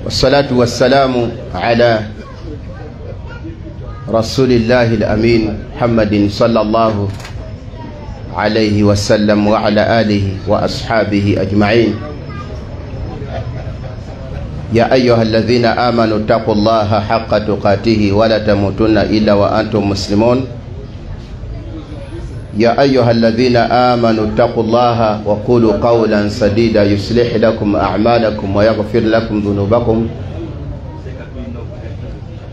والصلاة والسلام على رسول الله الأمين محمد صلى الله عليه وسلم وعلى آله وأصحابه أجمعين. يا أيها الذين آمنوا اتقوا الله حق تقاته ولا تموتن إلا وأنتم مسلمون. يا أيها الذين آمنوا اتقوا الله وقولوا قولا سديدا يصلح لكم أعمالكم ويغفر لكم ذنوبكم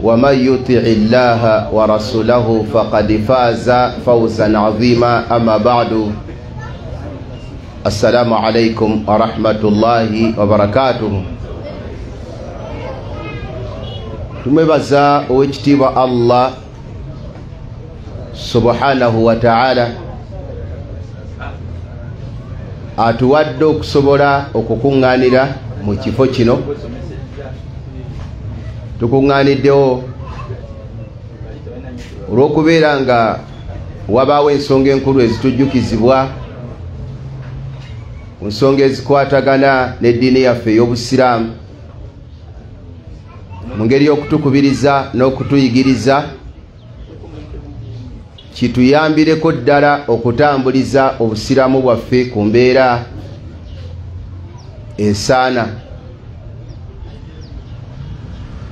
ومن يطع الله ورسوله فقد فاز فوزا عظيما. أما بعد، السلام عليكم ورحمة الله وبركاته. Tumwebaza owekitiibwa Allah subhanahu wa ta'ala atuwadde okusobola okukuŋŋaanira mu kifo kino. Tukuŋŋaaniddewo olw'okubeera nga wabaawo ensonga enkulu ezitujjukizibwa ku nsonga ezikwatagana n'eddiini yaffe ey'obusiraamu mu ngeri y'okutukubiriza n'okutuyigiriza kituyambireko ddala okutambuliza obusiraamu bwaffe ku mbeera esaana.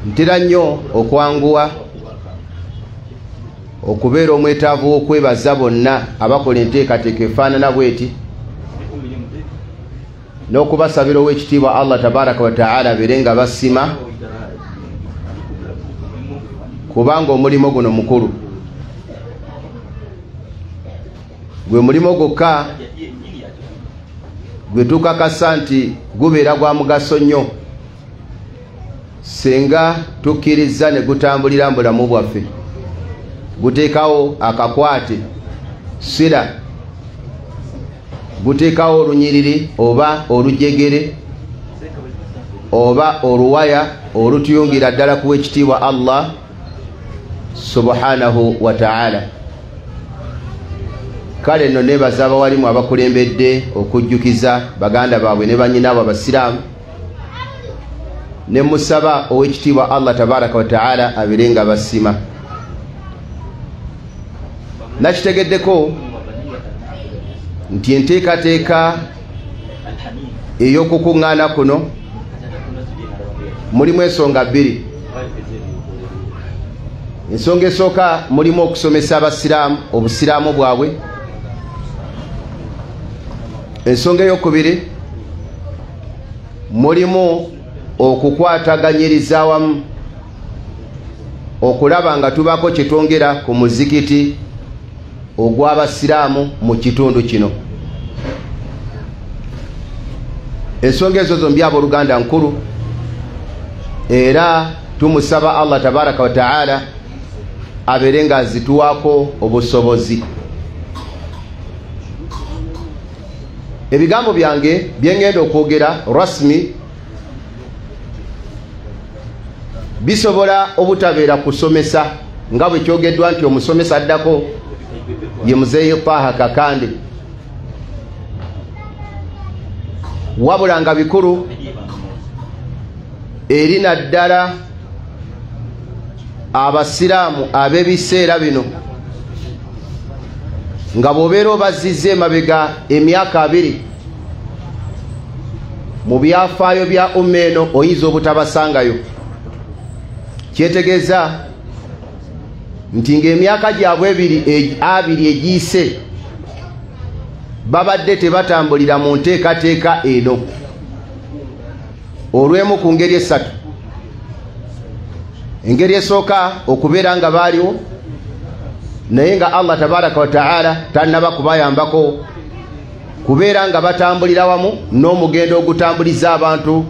Ntera nnyo okwanguwa okubeera omwetaavu w'okwebaza bonna abakola enteekateeka efaanana bweti n'okubasabira ow'ekitiibwa Allah tabaraka wa taala abeere nga basima, kubanga omulimu guno mukulu. Gwe mulimu gwokka gwe tukakasa nti gubeera gwa mugaso nnyo singa tukkiriza ne gutambulira mu bulamu bwaffe. Guteekawo akakwate sira, guteekawo olunyiriri oba olujegere oba oluwaya olutuyungira ddala ku w'ekitiibwa Allah subhanahu wa ta'ala. Kale nno neebaza abawalimu abakulembedde okujjukiza baganda baabwe ne bannyinaabwe abasiraamu, ne musaba ow'ekitiibwa Allah tabaraka wa taala abeere nga basima. Nakitegeddeko nti enteekateeka ey'okukuŋŋaana kuno mulimu ensonga bbiri. Ensonga esooka mulimu okusomesa abasiraamu obusiraamu bwabwe. Ensonga eyokubiri mulimu okukwataganyiriza awamu okulaba nga tubaako kye twongera ku muzikiti ogw'abasiraamu mu kitundu kino. Ensonga ezo zombi abooluganda nkulu, era tumusaba Allah tabaraka wa taala abeere nga azituwaako obusobozi. Ebigambo byange byengenda okwogera rasmi bisobola obutabeera kusomesa nga bwe kyogeddwa nti omusomesa addako ye Muzeeyi Taha Kakande, wabula nga bikulu eri naddala abasiraamu ab'ebiseera bino nga bw'obeera obazizza emabega emyaka 2 mu byafaayo bya umma eno oyinza obutabasangayo. Kyetegeeza nti ng'emyaka gyabwe abiri egiyise babadde tebatambulira mu nteekateeka eno olw'emu ku ngeri esatu. Engeri esooka okubeera nga baaliwo naye nga Allah tabaraka wa taala tannaba kubayambako kubeera nga batambulira wamu n'omugendo ogutambuliza abantu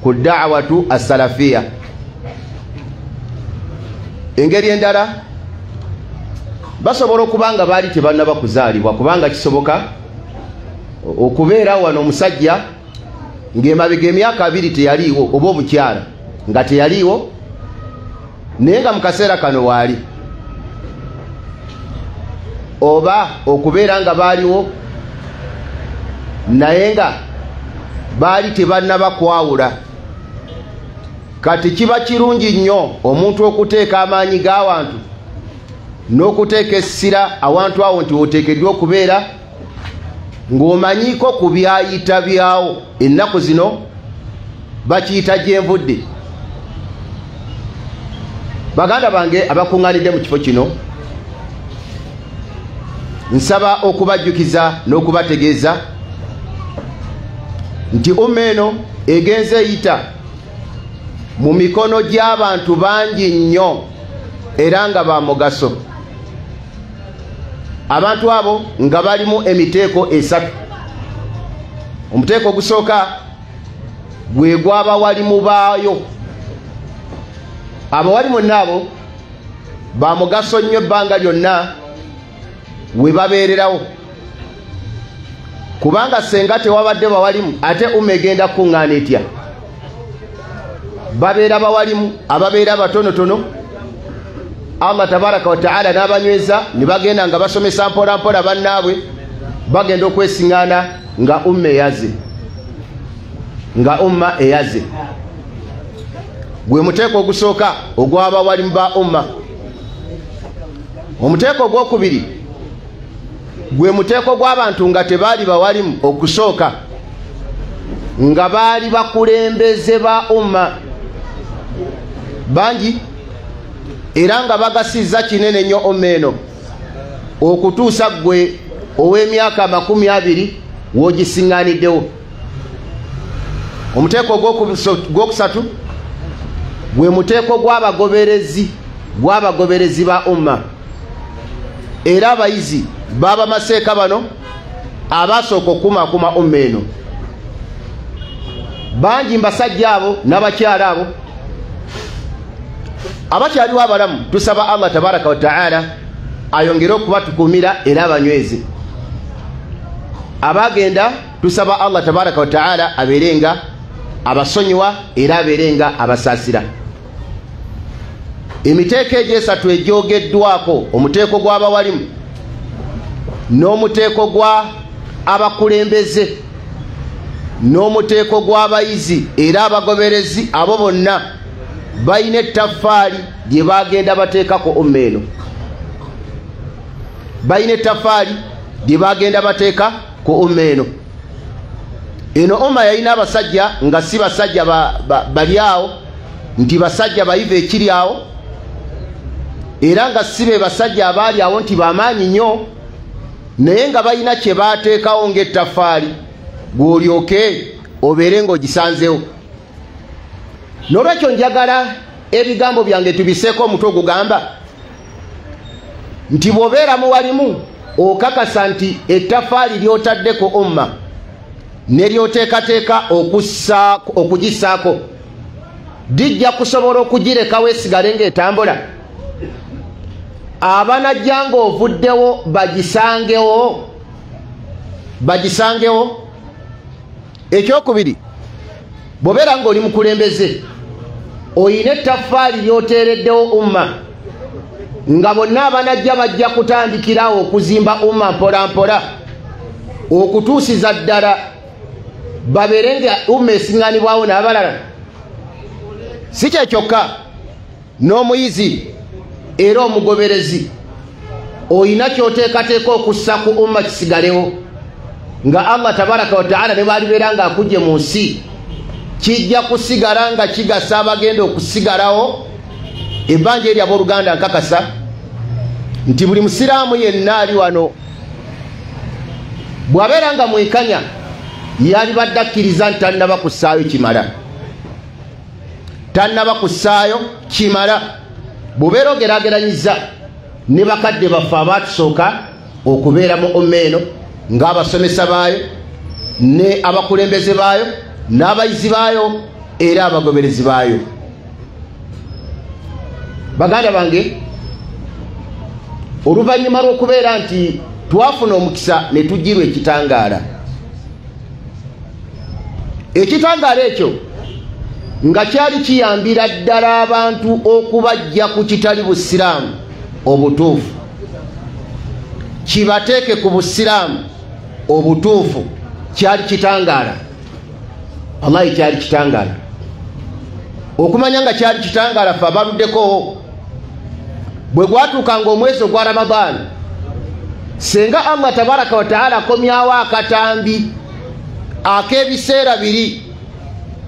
ku da'watu as-salafia. Engeri endala basobola okuba nga baali tebannaba kuzaalibwa, kubanga kisoboka okubeera wano omusajja ng'emabega emyaka 2 teyaliiwo oba omukyala nga teyaliiwo naye nga mu kaseera kano waali, oba okubeera nga baaliwo naye nga baali tebannaba kwawula Kati kiba kirungi nnyo omuntu okuteeka amaanyi g'awantu n'okuteeka essira awantu awo nti oteekeddwa okubeera ng'omanyiiko ku byayita byawo. Ennaku zino bakiyita gyenvudde. Baganda bange abakuŋŋaanidde mu kifo kino, nsaba okubajjukiza n'okubategeeza nti umma eno egenze eyita mu mikono gy'abantu bangi nnyo era nga ba mugaso. Abantu abo nga balimu emiteeko esatu. Omuteeko ogusooka gwe gw'abawalimu baayo. Abawalimu nabo ba mugaso nnyo ebbanga lyonna we babeererawo, kubanga senga tewabadde bawalimu ate umma egenda kukuŋŋaana etya? Babeera bawalimu ababeera batonotono, Allah tabaraka wa taala n'abanyweza ne bagenda nga basomesa mpola mpola bannaabwe, bagenda okwesiŋŋaana nga umma eyaze, nga umma eyaze. Gwe muteeko ogusooka ogw'abawalimu ba umma. Omuteeko ogwokubiri gwe muteeko gw'abantu nga tebaali bawalimu okusooka, nga baali bakulembeze ba umma bangi era nga bagasizza kinene nnyo umma eno okutuusa ggwe ow'emyaka 20 w'ogisiŋŋaaniddewo. Omuteeko ogwokusatu gwe muteeko gw'abagoberezi ba umma, era abayizi baba maseeka bano abasooka okukumaakuma umma eno. Bangi mbasajja abo n'abakyala abo abakyaliwo abalamu, tusaba Allah tabaraka wa taala ayongere okubatukuumira era abanyweze. Abagenda tusaba Allah tabaraka wa taala abeere nga abasonyiwa era abeere nga abasaasira. Emiteeko egyesatu egyogeddwako, omuteeko gw'abawalimu n'omuteeko gwa abakulembeze n'omuteeko gw'abayizi era abagoberezi, abo bonna balina ettaffaali lye bagenda bateekako umma eno. Balina ettaffaali lye bagenda bateeka ku umma eno. Eno umma yalina abasajja nga si basajja bali awo nti basajja bayiva ekiri awo, era nga si be basajja abaali awo nti bamaanyi nnyo, naye nga balina kye baateekawo ng'ettaffaali gw'olyoke obeere ng'ogisanzeewo. N'olwekyo njagala ebigambo byange tubiseeko omutwe ogugamba nti bw'obeera muwalimu okakasa nti ettaffaali ly'otaddeko umma ne ly'oteekateeka okugissaako lijja kusobola okugirekawo esigale ng'etambula. Abanajja ng'ovuddewo bagisangewo, bagisangewo. Ekyokubiri, bw'obeera ng'oli mukulembeze oyina ettaffaali ly'oteereddewo umma, nga bonna abanajja bajja kutandikirawo okuzimba umma mpola mpola okutuusiza ddala babeere nga umma esiŋŋaanibwawo n'abalala. Si kye kyokka, n'omuyizi era omugoberezi oyina ky'oteekateeka okussa ku umma kisigalewo, nga Allah tabaraka wa taala ne bw'alibeera ng'akujje mu nsi kijja kusigala nga kigasa abagenda okusigalawo. Ebbanja eri abooluganda nkakasa nti buli musiraamu yenna ali wano bw'abeera nga mwenkanya yalibadde akkiriza nti tannaba kussaayo kimala, tannaba kussaayo kimala. Bw'obeera ogeraageranyiza ne bakadde baffe abaatusooka okubeera mu umma eno ng'abasomesa baayo ne abakulembeze baayo n'abayizi baayo era abagoberezi baayo. Baganda bange, oluvannyuma lw'okubeera nti twafuna omukisa ne tujjirwa ekitangaala, ekitangaala ekyo nga kyali kiyambira ddala abantu okubajja ku kitali busiraamu obutuufu, kibateeke ku busiraamu obutuufu. Kyali kitangaala, wallahi kyali kitangaala. Okumanya nga kyali kitangaala ffe abaluddeko, bwe gwatuukanga omwezi ogwa Ramadaani, senga Allah tabaraka wataala akomyawo akatambi ak'ebiseera biri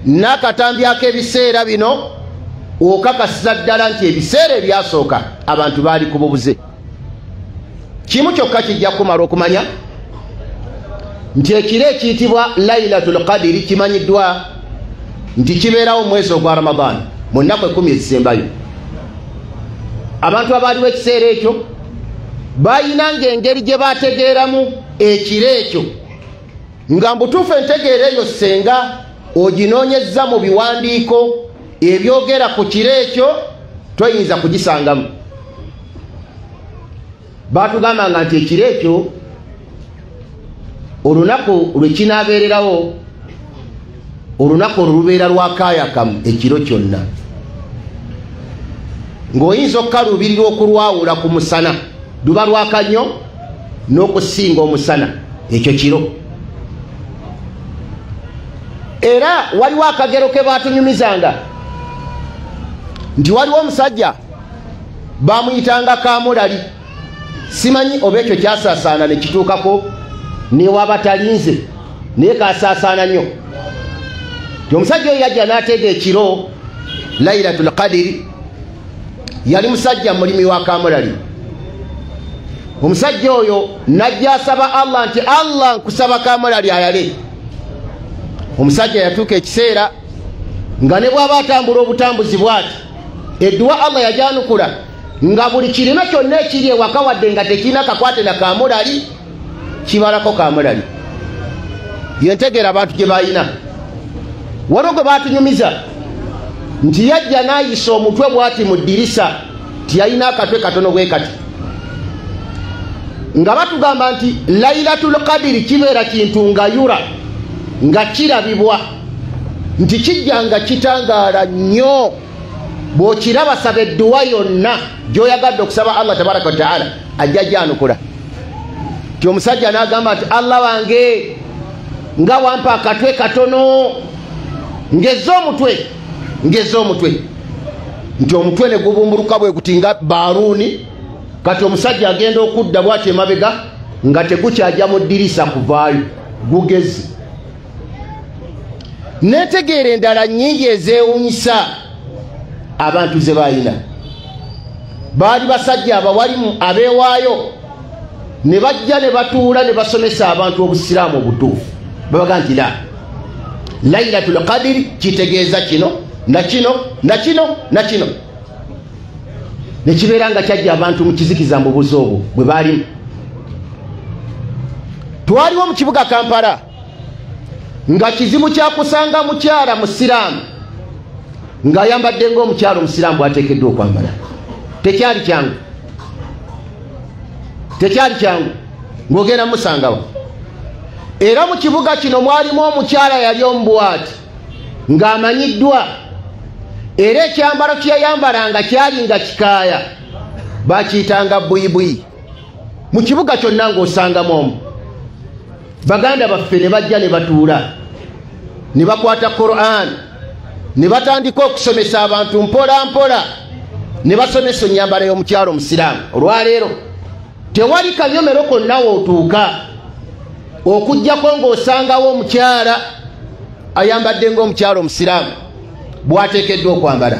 n'akatambi ak'ebiseera bino, okakasiza ddala nti ebiseera ebyasooka abantu baali ku bubuze. Kimu kyokka kijja kumala okumanya nti ekiro ekiyitibwa Lailatul Qadiri kimanyiddwa nti kibeerawo omwezi ogwa Ramadaani mu nnaku 10 ezisembayo. Abantu abaaliwo ekiseera ekyo bayinanga engeri gye bategeeramu ekiro ekyo, nga mbutuufu entegeera eyo senga oginoonyezza mu biwandiiko ebyogera ku kiro ekyo toyinza kugisangamu. Baatugambanga nti ekiro ekyo olunaku lwe kinaabeererawo, olunaku olwo lubeera lwakaayakamu ekiro kyonna, ng'oyinza okukaluubirira okulwawula ku musana, luba lwaka nnyo n'okusinga omusana ekyo kiro. Era waliwo akagero ke baatunyumizanga nti waliwo omusajja bamuyitanga Kamulali. Simanyi oba ekyo kyasaasaana ne kituukako newabatalinze, naye kasaasaana nnyo. Ti omusajja oyo yajja n'ateega ekiro Lailatul Qadiri. Yali musajja mulimi wa Kamulali. Omusajja oyo najja asaba Allah nti Allah nkusaba Kamulali ayale. Omusajja yatuuka ekiseera nga ne bw'aba atambula obutambuzi bw'ati, edduwa Allah yajanukula nga buli kirime kyonna ekiri ewaka wadde nga tekirina kakwate na Kamulali kibalako Kamulali. Yentegeera abantu gye balina. Waliwo gwe baatunyumiza nti yajja n'ayisa omutwe bw'ati mu ddirisa, tiyalina akatwe katono bwe kati, nga batugamba nti Lailatul Qadiri kibeera kintu nga yura, nga kirabibwa nti kijja nga kitangaala nnyo. Bw'okiraba saba edduwa yonna gy'oyagadde okusaba Allah tabaraka wataala ajja gyanukula. Ti omusajja n'agamba nti Allah wange nga wampa akatwe katono, ngeze omutwe, ngeze omutwe. Nti omutwe ne gubumbuluka bwe guti nga baruuni. Kati omusajja agenda okudda bw'ati emabega nga tegukyajja mu ddirisa kuvaayo, gugezi. Netegeera endala nnyingi ezeewunyisa abantu ze balina. Baali basajja abawalimu abeewaayo ne bajja ne batuula ne basomesa abantu obusiraamu obutuufu. Babaga nti la Lailatul Qadiri kitegeeza kino na kino na kino na kino, ne kibeera nga kyajja abantu mu kizikiza mu bubuze obwo bwe baalimu. Twaliwo mu kibuga Kampala nga kizibu kyakusanga mukyala musiraamu ng'ayambadde ng'omukyala omusiraamu bw'ateekeddwa okwambala. Tekyali kyangu, tekyali kyangu ng'ogenda musangawo. Era mu kibuga kino mwalimu omukyala yali omubwati ng'amanyiddwa, era ekyambalo kye yayambalanga kyali nga kikaaya, bakiyitanga buyibuyi. Mu kibuga kyonna ng'osangamu omu. Baganda baffe ne bajja ne batuula ne bakwata Qur'an ne batandika okusomesa abantu mpola mpola, ne basomesa ennyambala y'omukyalo omusiraamu. Olwaleero tewali kanyomero konna w'otuuka okuggyako ng'osangawo omukyala ayambadde ng'omukyalo omusiraamu bw'ateekeddwa okwambala.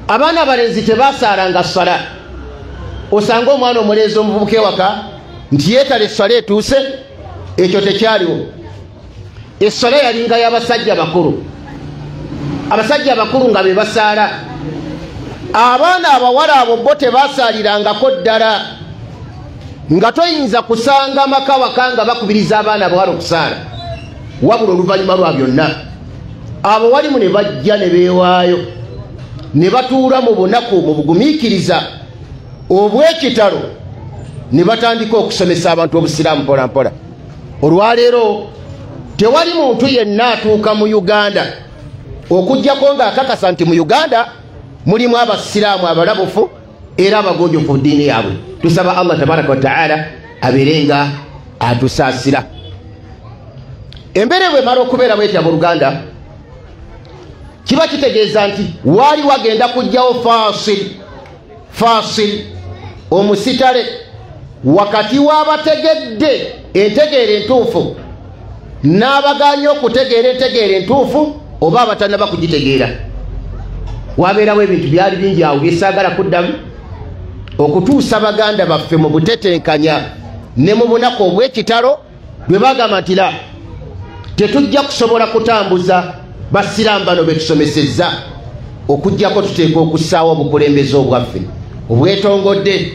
Abaana abalenzi tebasaalanga ssala. Osanga omwana omulenzi omuvubuka ewaka nti yeetala essala etuuse, ekyo tekyaliwo. Essala yalinga y'abasajja bakulu, abasajja abakulu nga be basaala. Abaana abawala abo bo tebasaalirangako ddala, nga toyinza kusanga maka waka nga bakubiriza abaana abawala okusaala, wabula oluvannyuma lwa byonna abo walimu ne bajja ne beewaayo ne batuula mu bunaku mu bugumiikiriza obw'ekitalo ne batandika okusomesa abantu obusiraamu mpola mpola. Olwaleero tewali muntu yenna atuuka mu Uganda okuggyako ng'akakasa nti mu Uganda mulimu abasiraamu abalabufu era abagunjufu ddiini yaabwe. Tusaba Allah tabaraka wa taala abeere nga atusaasira. Embeera bwemala okubeera bwetya abooluganda, Kiba kitegeeza nti waali wagenda kujjawo fasil omusitale wakati w'abategedde entegeera entuufu n'abagaanye okutegeera entegeera entuufu oba abatannaba kugitegeera. Wabeerawo ebintu byali bingi awo byesaagala kuddamu okutuusa baganda baffe mu butetenkanya ne mu bunaku obw'ekitalo bwe bagamba nti la, tetujja kusobola kutambuza basiraamu bano be tusomesezza okuggyako tuteeka okussaawo obukulembeze obwaffe obwetongodde,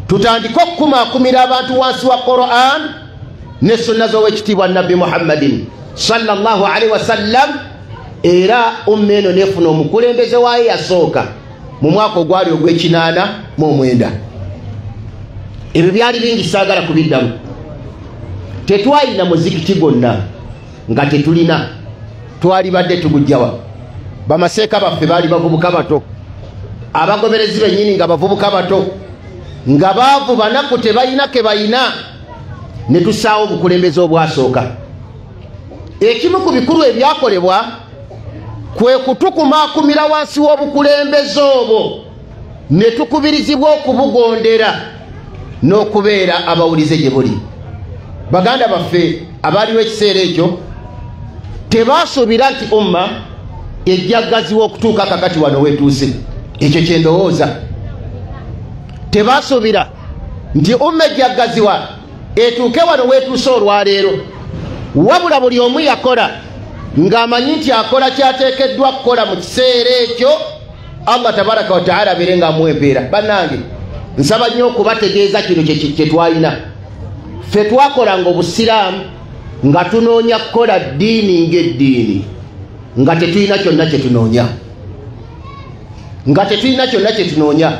tutandike okukumaakumira abantu wansi wa Quran ne sunna z'owekitiibwa Nabbi Muhammadin sallallahu alaihi wasallam. Era umma eno nefuna omukulembeze waayo yasooka mu mwaka ogwali ogw'89. Ebyo byali bingi saagala kubiddamu. Tetwalina muzikiti gwonna, nga tetulina, twalibadde tugujjawa. Bamaseeka baffe baali bavubuka bato, abagoberezi bennyini nga bavubuka bato, nga baavu banaku tebalina ke balina, ne tussaawo obukulembeze obwasooka. Ekimu ku bikulu ebyakolebwa kwe kutukumaakumira wansi w'obukulembeze obwo ne tukubirizibwa okubugondera n'okubeera abawulize gye buli. Baganda baffe abaaliwo ekiseera ekyo tebaasuubira nti umma ejjagaziwa okutuuka kakati wano weetuuse. Ekyo kye ndowooza. Tebaasuubira nti umma ejjagaziwa etuuke wano weetuuse olwaleero, wabula buli omu yakola ng'amanyi nti akola kyateekeddwa kukola mu kiseera ekyo, Allah tabaraka wa taala abeere ng'amuwa empeera. Bannange, nsaba nnyo okubategeeza kino kye twalina. Ffe twakolanga obusiraamu nga tunoonya kukola ddiini ng'eddiini, nga tetulina kyonna kye tunoonya, nga tetulina kyonna kye tunoonya.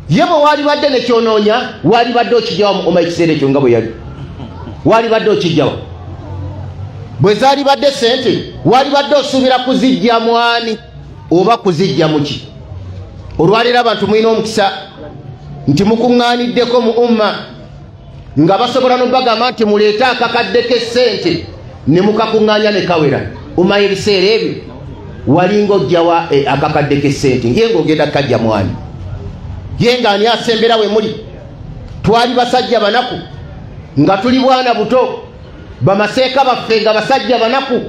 Ye bwe waalibadde ne kyonoonya, waalibadde okijjawa mu umma ekiseera ekyo nga bwe yali, waalibadde okijjawa. Bwe zaalibadde sente, waalibadde osuubira kuzijja mwani oba kuzijja muki. Olwaleero abantu mulina omukisa nti mukuŋŋaaniddeko mu umma nga basobola n'obagamba nti muleete akakadde k'essente ne mukakuŋŋaanya ne kawera. Umma ebiseera ebyo walinga ojjawa akakadde k'essente, ye ng'ogenda kajja mwani, ye ng'ani asembera we muli. Twali basajja banaku nga tuli bwana buto, bamaseeka baffe nga basajja banaku,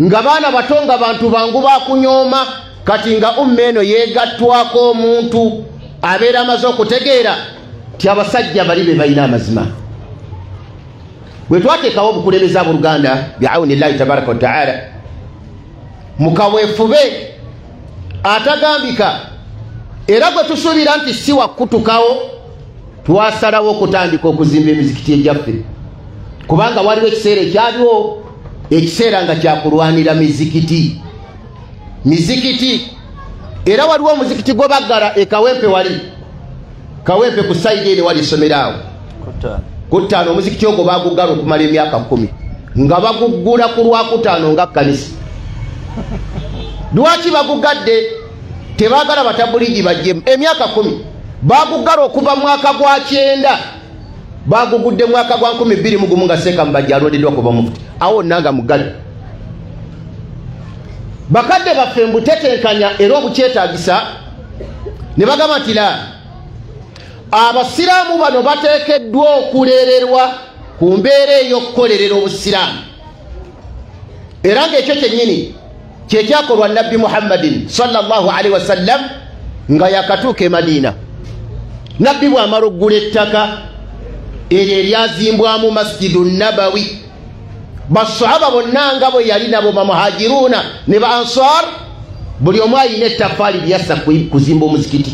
nga baana bato, nga bantu bangu bakunyooma. Kati nga umma eno yeegattwako omuntu abeera amaze okutegeera nti abasajja bali be balina amazima. Bwe twateekawo obukulembeze abooluganda biawunillahi tabaraka wa taala mu kaweefube atagambika era gwe tusuubira nti si wakutukawo, twasalawo okutandika okuzimba emizikiti egyaffe, kubanga waliwo ekiseera ekyaliwo, ekiseera nga kyakulwanira mizikiti. Era waliwo omuzikiti gwe baggala e Kawempe, wali Kawempe ku sayidi ere wali essomero awo ku ttaano. Omuzikiti ogwo baguggala okumala emyaka 10 nga baguggula ku lwakutaano nga kkanisa. Lwaki bagugadde? Tebaagala batabuligi bajjemu. Emyaka 10 baguggala okuva mwaka gwa 90, bagugudde mwaka gwa 2001 nga Seeka Mubajje alondeddwa kuba mufuti. Awo nna nga muggale. Bakadde baffe mbutetenkanya era obukyetaagisa ne bagamba nti la, abasiraamu bano bateekeddwa okulererwa ku mbeera ey'okukolerera obusiraamu. Era ng'ekyo kyennyini kyekyakolwa Nabbi Muhammadin sallallahu alaihi wasallam nga yakatuuka e Madiina. Nabbi bw'amala oggula ettaka eryo eryazimbwamu Masjidu Nabawi, basahaba bonna nga bwe yali nabo, bamuhajiruuna ne ba ansar, buli omu alina ettafaali lyassa kuzimba omuzikiti.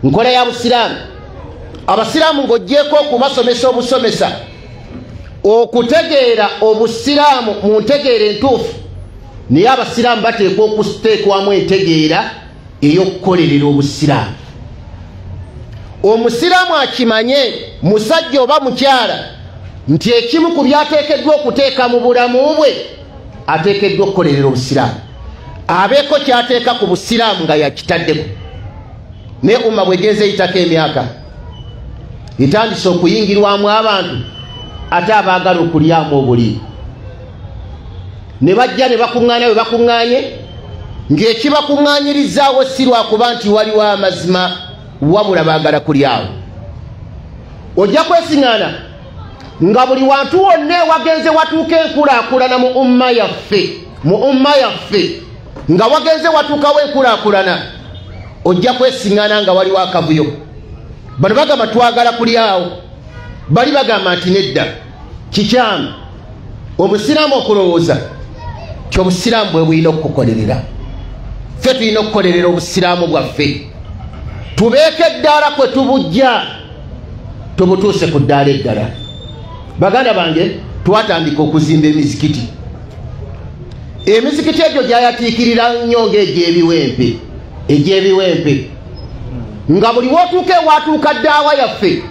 Nkola ya busiraamu. Abasiraamu ng'oggyeko okubasomesa obusomesa okutegeera obusiraamu mu ntegeera entuufu, naye abasiraamu bateekwa okuteekwamu entegeera ey'okukolerera obusiraamu. Omusiraamu akimanye, musajja oba mukyala, nti ekimu ku byateekeddwa okuteeka mu bulamu bwe, ateekeddwa okukolerera obusiraamu, abeeko kyateeka ku busiraamu nga yakitaddeko. Naye umma bwegenza eyitako emyaka, etandise okuyingirwamu abantu ate abaagala okulyamu obuli, ne bajja ne bakuŋŋaanya. Bwe bakuŋŋaanye Ng'ekibakuŋŋaanyirizaawo si lwakuba nti waliwo amazima, wabula baagala kulyawo. Ojja kwesiŋŋaana nga buli wantu wonna ewagenze watuuka enkulaakulana mu umma yaffe, mu umma yaffe nga wagenze watuukawo enkulaakulana, ojja kwesiŋŋaana nga waliwo akavuyo. Bano bagamba twagala kulyawo, bali bagamba nti nedda, kikyamu. Obusiraamu okulowooza ti obusiraamu bwe bulina okukolerera, ffe tulina okukolerera obusiraamu bwaffe, tubeeko eddaala kwe tubujja tubutuuse ku ddaala eddala. Baganda bange, twatandika okuzimba emizikiti. Emizikiti egyo gyayatiikirira nnyo ng'egyebiwempe, egyebiwempe, nga buli wootuuka ewaatuuka ddaawa yaffe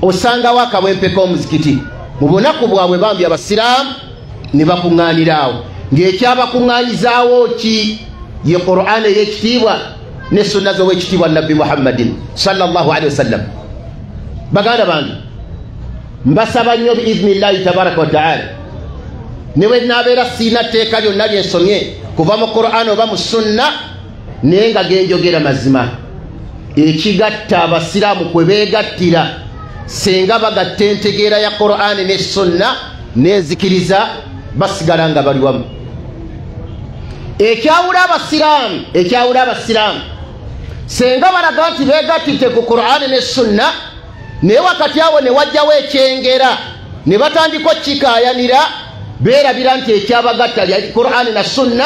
osangawo akawempe k'omuzikiti. Mu bunaku bwabwe bambi abasiraamu ne bakuŋŋaaniraawo, ng'ekyabakuŋŋaanyizaawo ki? Ye Qur'an ey'ekitiibwa ne sunna z'owekitiibwa Nabbi Muhammadin sallallahu alaihi wasallam. Baganda bange, mbasaba nnyo biiznillahi tabaraka wa taala, ne bwe naabeera siina tteeka lyonna lye nsomye kuva mu Qur'an oba mu sunna, naye nga genjogera mazima. Ekigatta abasiraamu kwe beegattira, singa bagatta entegeera ya Qur'an ne sunna n'enzikiriza, basigala nga bali wamu. Ekyawula abasiraamu, ekyawula abasiraamu, singa balaga nti beegattidde ku Qur'an ne sunna, naye wakati awo ne wajjawo ekyengera ne batandika okukikaayanira, beerabira nti ekyabagatta lyali Qur'an na sunna,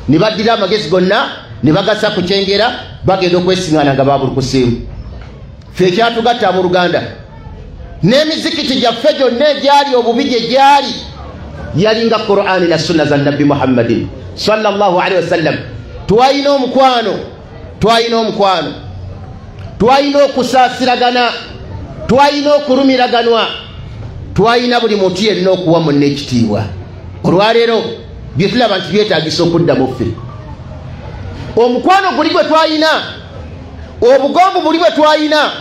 ne baddira amagezi gonna ne bagasa ku kyengera, bagenda okwesiŋŋaana nga baabulukuseemu. Ffe ekyatugatta abooluganda, n'emizikiti gyaffe gyonna egyali obubi gye gyali, yalinga Qur'ani na sunna za Nabbi Muhammadin sallallahu alaihi wasallam. Twalina omukwano, twalina omukwano, twalina okusaasiragana, twalina okulumiraganwa, twalina buli muntu yenna okuwa munne ekitiibwa. Olwaleero bye tulaba nti byetaagisa okudda mu ffe. Omukwano guli gwe twalina, obugonvu buli bwe twalina,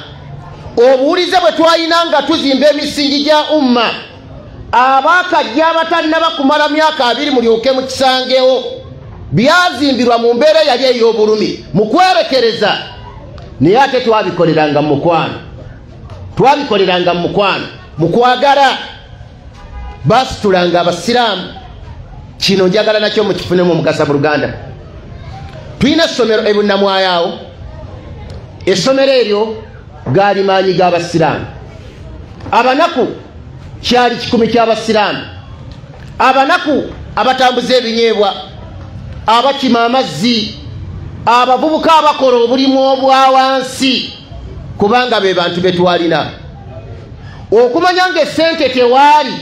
obuwulize bwe twalina nga tuzimba emisingi gya umma, abaakajja abatannaba kumala myaka 20 mulyoke mukisangewo, byazimbirwa mu mbeera eyali ey'obulumi mu kwerekereza, naye ate twabikoleranga mu mukwano, twabikoleranga mu mukwano, mu kwagala. Basitulanga abasiraamu. Kino njagala nakyo mukifunemu omugasa mu Luganda. Tulina essomero ebunnamwayaawo. Essomero eryo gaali maanyi g'abasiraamu. Abanaku kyali 10 ky'abasiraamu, abanaku abatambuza ebinyeebwa, abakima amazzi, abavubuka abakola obulimu obwa wansi, kubanga be bantu be twalina. Okumanya ng'essente tewaali,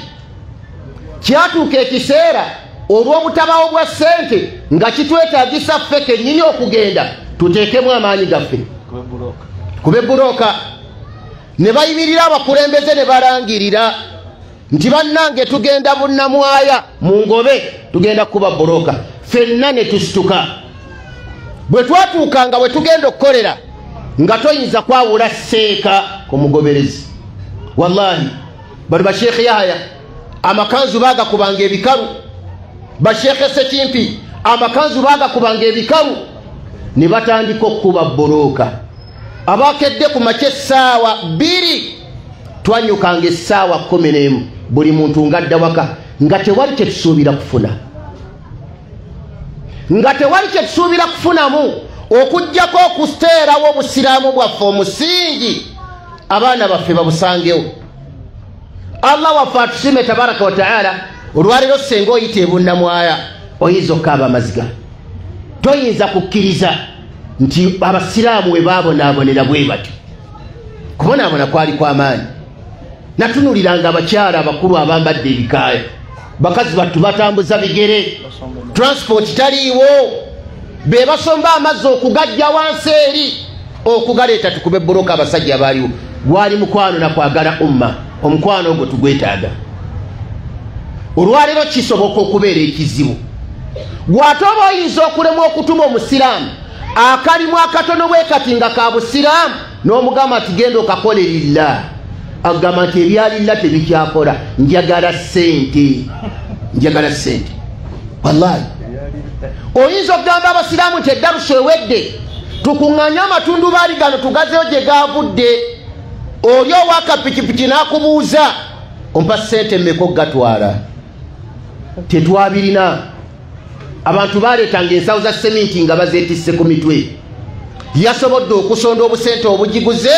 kyatuuka ekiseera olw'obutabaawo bwa ssente nga kitwetaagisa ffe kennyini okugenda tuteekemu amaanyi gaffe kube bulooka. Ne bayimirira abakulembeze ne balangirira nti bannange tugenda bunnamwaya mu ngobe, tugenda kuba bulooka. Ffenna ne tusituka. Bwe twatuukanga we tugenda okukolera, nga toyinza kwawula sseeka ku mugoberezi. Wallahi bano basheekhe Yahaya amakanzu baagakubanga ebikalu, basheekhe Sekimpi amakanzu baagakubanga ebikalu, ne batandika okukuba bulooka. Abakedde ku makya essaawa 2, twanyukanga essaawa 11, buli muntu ng'adda waka, nga tewali kye tusuubira kufuna, nga tewali kye tusuubira kufunamu okuggyako okuteerawo obusiraamu bwaffe omusingi, abaana baffe babusangewo. Allah waffe atusiime tabaraka wa taala. Olwaleero singa oyita ebunnamwaya oyinza okukaaba amaziga, toyinza kukkiriza nti abasiraamu we baabonaabonera bwe batyo. Kubonaabona kwali kw'amaanyi. Natunuliranga abakyala abakulu abambadde ebikaaya, bakazi battu batambuza bigere, transport taliiwo, be basomba amazzi okugajja wansi eri okugaleeta tukube buloka. Abasajja baaliwo, gwali mukwano na kwagala umma. Omukwano ogwo tugwetaaga. Olwaleero kisoboka okubeera ekizibu. Gw'ate oba oyinza okulemwa okutuma omusiraamu akalimu akatono bwe kati nga ka busiraamu, n'omugamba nti genda okakole lillah, agamba nti ebyalilla tebikyakola, njagala ssente, njagala ssente. Wallahi Oyinza okugamba abasiraamu nti eddaluso ewedde, tukuŋŋaanye amatundubaali gano tugazeyo gye gaavudde. Oli owakapikipiki n'akubuuza ompa ssente mmeka okugatwala. Tetwabirina. Abantu baleetanga ensawo za seminti nga bazeetisse ku mitwe. Yasobodde okusonda obusente obugiguze,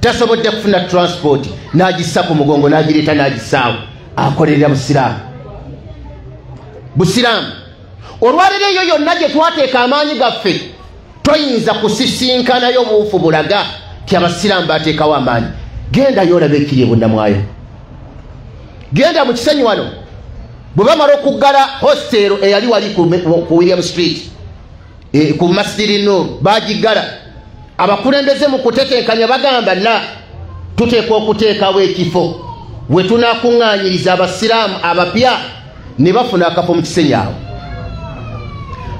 tasobodde kufuna transport, n'agissa ku mugongo n'agireeta n'agissaawo. Akolerera busiraamu. Busiraamu. Olwaleero eyo yonna gye twateeka amaanyi gaffe, toyinza kusisinkanayo buufu bulaga ti abasiraamu bateekawo amaanyi. Gendayo olabe ekiri ebunnamwayo. Genda mu Kisenyi wano, bwe bamala okuggala hostel eyali wali ku William Street, ku Masjidi Nur, bagiggala. Abakulembeze mu kutetenkanya bagamba la, tuteekwa okuteekawo ekifo we tunaakuŋŋaanyiriza abasiraamu abapya ne bafuna akafo mu Kisenyi awo.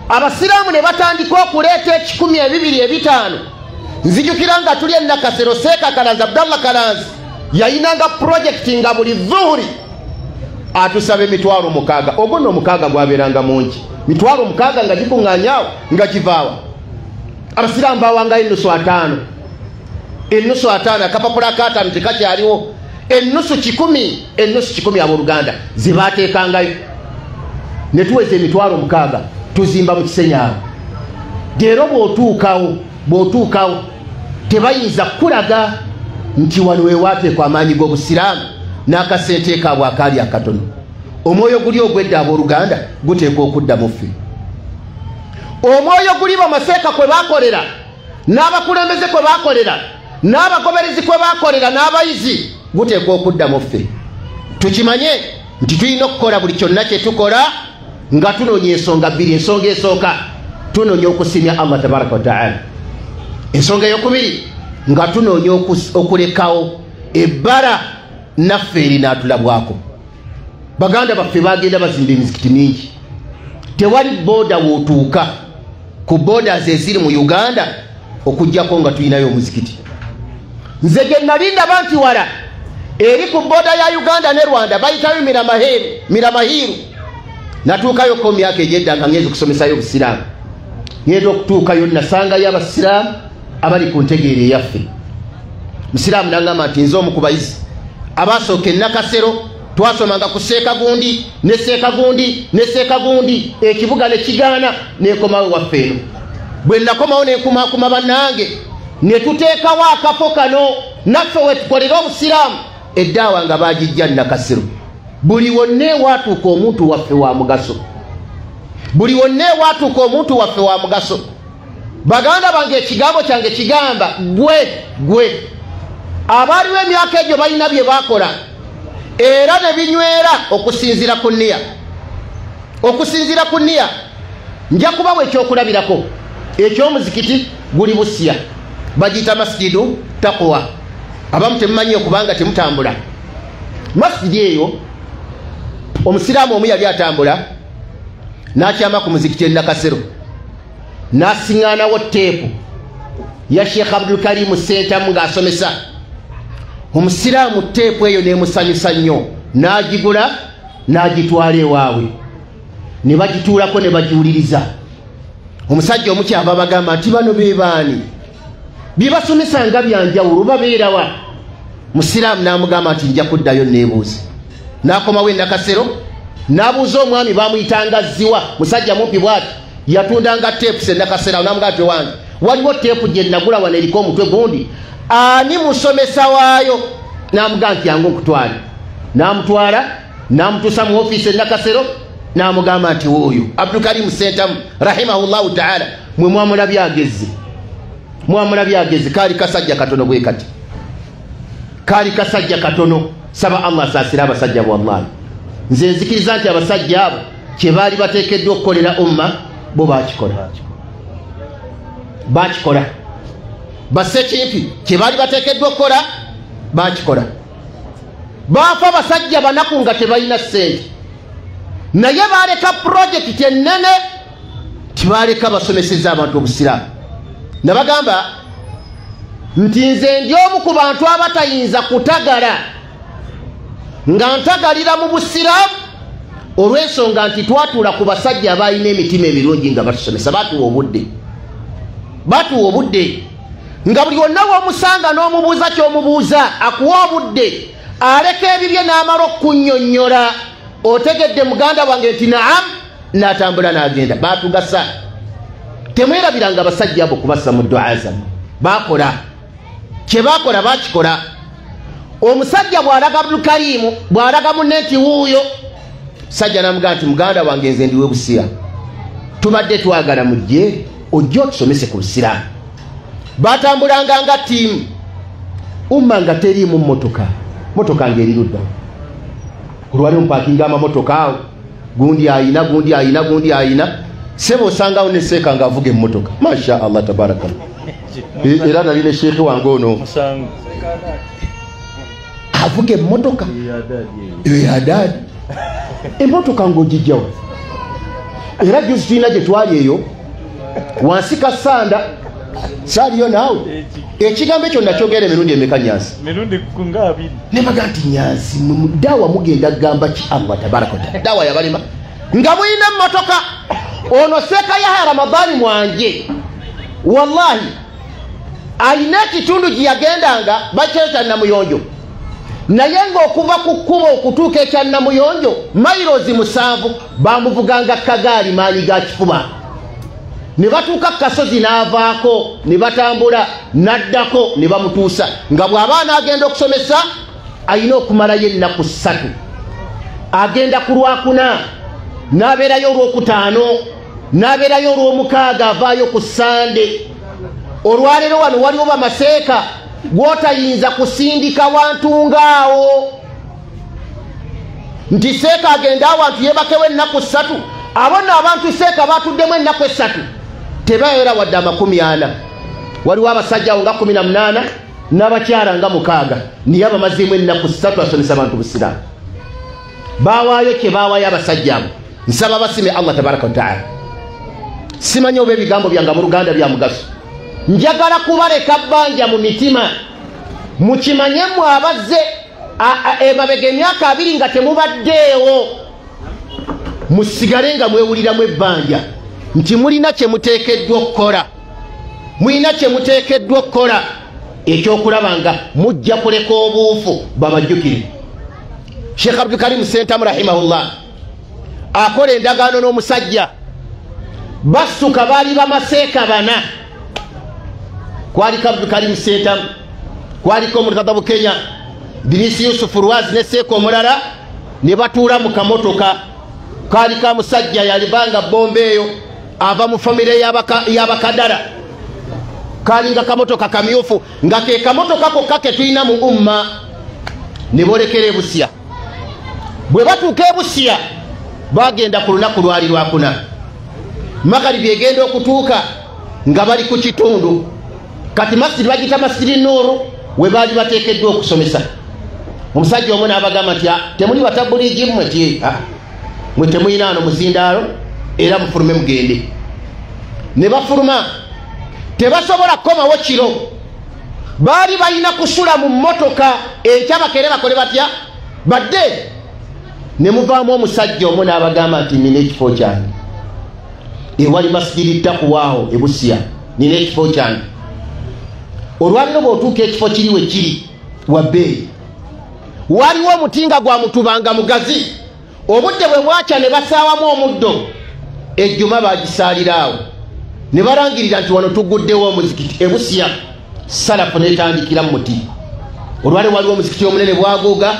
Abasiraamu ne batandika okuleeta 1,000, 2, 5. Nzijukira nga tuli e Nakasero, Seeka Kalanzi, Abdallah Kalanzi yayinanga pulojekiti nga buli zuhuri atusaba 6,000. Ogwo nno 6 gwabeeranga mungi, 6,000 nga gikuŋŋaanyaawo nga givaawa. Abasiraamu bawangayo 50, 50, akapapula akaataano tekakyaliwo, 100, 100 abooluganda ze baateekangayo. Ne tuweza 6,000 tuzimba mu Kisenyi awo. Leero bw'otuukawo tebayinza kukulaga nti wano we waateekwa amaanyi g'obusiraamu n'akasente kaabwe akaali akatono. Omwoyo guli ogwedda abooluganda guteekwa okudda mu ffe. Omwoyo guli bamaseeka kwe baakolera, n'abakulembeze kwe baakolera, n'abagoberezi kwe baakolera, n'abayizi, guteekwa okudda mu ffe. Tukimanye nti tulina okukola buli kyonna kye tukola nga tunoonya ensonga bbiri. Ensonga esooka, tunoonya okusimya Allah tabaraka wa taala. Ensonga eyokubiri, nga tunoonya okulekawo ebbala naffe erinaatulabwako. Baganda baffe bagenda bazimba emizikiti mingi. Tewali booda w'otuuka ku borders eziri mu Uganda okuggyako nga tulinayo omuzikiti. Nze gye nali ndaba nti wala eri ku booda ya Uganda ne Rwanda bayitayo Miramahiru. Natuukayoko myaka egyedda nga ngenda okusomesayo obusiraamu. Ngenda okutuukayo nasangayo abasiraamu abali ku ntegeera eyaffe. Musiraamu n'angamba nti nze omu ku bayizi abasooka e Nakasero, twasomanga ku Seekagundi ne Seekagundi ne Seekagundi, ekibuga ne kigaana, nenkomawo waffe eno. Bwe nakomawo ne nkumaakuma bannange ne tuteekawo akafo kano naffe we tukolera obusiraamu. Eddaawa nga baagijja Nakasero. Buli wonna ewaatuuka omuntu waffe wa mugaso. Buli wonna ewaatuuka omuntu waffe wa mugaso. Baganda bange, ekigambo kyange kigamba gwe abaaliwo emyaka egyo balina bye baakola era ne binywera okusinziira ku nniya. Okusinziira ku nniya nja kubawa ekyokulabirako eky'omuzikiti guli Busia, bagiyita Masjidu Taqwa. Abamu temumanyiyo kubanga temutambula. Masjidi eyo omusiraamu omu yali atambula n'akyama ku muzikiti e Nakasero, n'asiŋŋaanawo teepu ya Sheikh Abdul Karim Ssentamu ng'asomesa. Omusiraamu teepu eyo n'emusanyusa nnyo, n'agigula n'agitwala ewaabwe ne bagituulako ne bagiwuliriza. Omusajja omukyava bagamba nti bano be baani? Bye basomesa nga bya njawulo, babeerawa? Musiraamu n'amugamba nti nja kuddayo neebuuze. N'akomawo e Nakasero n'abuuza omwami bamuyitanga Ziwa, musajja mumpi bw'ati, yatundanga teepu e Nakasero. N'amugamba nti wange waliwo teepu gye nagula wano eriko omutwe gundi, ani musomesa waayo? N'amugamba nti yangu nkutwale. N'amutwala n'amutuusa mu ofiisi e Nakasero, n'amugamba nti wuuyo Abdulkarim Ssentamu rahimahullahu taala. Mwe mwamulabye agezi, mwamulabye agezi. Kaali kasajja katono bwe kati, kaali kasajja katono. Saba Allah asaasire abasajja, wallahi nze nzikiriza nti abasajja abo kye baali bateekeddwa okukolera umma bo baakikola, bakikola. Basekimpi kye baali bateekeddwa okukola bakikola. Baafa abasajja banaku nga tebalina ssente, naye baaleka pulojekiti ennene, tibaleka basomeseza abantu obusiraamu. Nabagamba nti nze ndi omu ku bantu abatayinza kutagala nga ntagalira mu busiraamu Olw'ensonga nti twatuula ku basajja abalina emitima emirungi nga batusomesa, batuwa obudde, batuwa obudde nga buli wonna w'omusanga n'omubuuza ky'omubuuza akuwa obudde, aleka ebibye n'amala okunnyonnyola. Otegedde muganda wange nti naam, n'atambula n'agenda. Batugasa. Temwerabiranga abasajja abo kubassa mu ddu'a zammwe. Bakola kye bakola, bakikola. Omusajja bw'alaga Abdulkarimu, bw'alaga munne nti wuuyo, sajja n'amugamba nti muganda wange nze ndiwe Busia, tubadde twagala mujje ojje otusomese ku Busiraamu. Batambulanga nga ttiimu, umma nga teriimu mmotoka, motoka ng'eri ludda. Olwali mupakinga amamotoka awo, gundi ayina, gundi ayina, gundi ayina. Sebo osangawo ne seeka ng'avuga emmotoka. Masha Allah tabarakallah. Era nali ne sheekhe wange ono avuga emmotoka eyadaadi, emmotoka ng'ogijjawo. Era juzi tulina gye twali eyo wansi Kasanda, saaliyo naawe. Ekigambo ekyo nakyogera emirundi emeka Nyansi? Mirundi nga abiri. Ne baga nti Nyansi dawa mugenda kugamba ki Allah tabaraka wa taala. Dawa yabalima nga mulina emmotoka. Ono Seeka Yahya Ramadhani Mwanje, wallahi alina ekitundu gye yagendanga bakyeta Namuyonjo, naye ng'okuva ku kkubo okutuuka ekya Namuyonjo mairozi 7 bamuvuganga kagaali maanyi ga kifuba. Ne batuuka ku kasozi n'avaako, ne batambula n'addako ne bamutuusa. Nga bw'aba n'agenda okusomesa alina okumalayo ennaku 3. Agenda ku Lwakuna, n'abeerayo Olwokutaano, n'abeerayo Olwomukaaga, avaayo ku Sande. Olwaleero wano waliwo bamaseeka gw'otayinza kusindika wantu ng'awo nti seeka agenda awantu yeebakewo ennaku 3. Abo nno abantu seeka batuddemu ennaku 3 tebaera wadde 40. Waliwo abasajja awo nga 18 n'abakyala nga 6, niye abamazeemu ennaku 3 asomesa abantu Busiraamu. Baawaayo kye baawaayo abasajja abo. Nsaba basime Allah tabaraka wa taala. Simanyi oba ebigambo byange mu Luganda bya mugaso. Njagala kubaleka bbanja mu mitima. Mukimanye mmwe abazze emabega emyaka 2 nga temubaddeewo, musigale nga mwewuliramu ebbanja nti mulina kye muteekeddwa okukola, mulina kye muteekeddwa okukola ekyokulaba nga mujja kuleka obuufu babajjukire. Sheikh Abdulkarim Sentamu rahimahullah akola endagaano n'omusajja, basuka baali bamaseeka 4. Kwaliko Abdulkarim Sentamu, kwaliko Murtada Bukenya, Dirisi Yusufu Rwazi ne seeka omulala, ne batuula mu kamotoka kaali ka musajja yalibanga bombe eyo ava mu famire y'Abakadara. Kalinga kamotoka kamyufu nga ke kamotoka kokka ke tulina mu umma. Ne boolekera Ebusia. Bwe batuuka Ebusia bagenda ku lunaku lwali Lwakuna. Magharibi egenda okutuuka nga bali ku kitundu. Kati masjidi bagiyita Masjidi Nuuru we baali bateekeddwa okusomesa. Omusajja omu n'abagamba nti temuli batabuligi mmwe, ti mwe temulina wano muzindaalo, era mufulume mugende. Ne bafuluma, tebasobola kukomawo kiro, baali balina kusula mu mmotoka enkya bakere bakole batya badde. Ne muvaamu omusajja omu n'abagamba nti nina ekifo kyange ewali Masjidi Taqwa awo e Busia, nina ekifo kyange. Olwaliro bw'otuuka ekifo kiri we kiri wa bbeeyi, waliwo omuti nga gwa mutubanga mugazi. Obudde bwe bwakya ne basaawamu omuddo, ejjuma bagisaalira awo ne balangirira nti wano tuguddewo omuzikiti e Busia. Salafu n'etandikira mu muti. Olwali waliwo omuzikiti omunene bwaguuga,